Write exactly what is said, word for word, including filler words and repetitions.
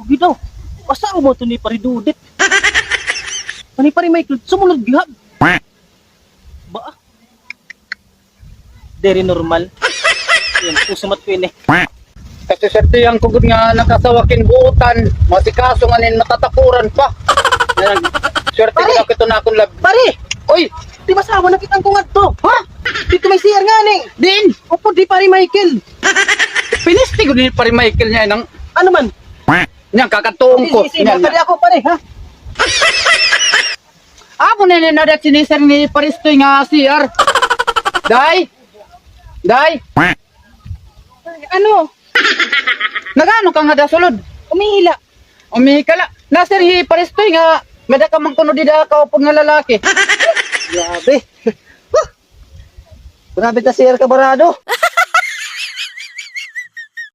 Bitaw, asawa mo to ni Pare Dudit. Ani Pare Michael, sumulod gihap. Ba? Diri normal. Yan, puso mat ko ini. Kasi swertihan ko gud nga nakasawa kin buotan, masikaso nga nin matatakuran pa. Yan, swerte ko na kito na akong lab-, Pare! Oy! Di ba sama na kitang kungadto? Ha? Dito may C R nga ni. Din! Opo, di Pare Michael. Pinisti ko ni Pare Michael niya nang ano man? Niyang kakatuon ko. Sige, sige, niyan, niyan. Ako, pare, ha? Amo na ni nadat sinisir ni Paristoy nga C R. Day! Day! Ano? Nagano ka nga dasulod? Umihila. Umihi ka la. Nasir hi Paristoy nga, nga da ka man kuno dida kaupod nga lalaki. Grabe. Huh! Grabe ta, sir, kabarado.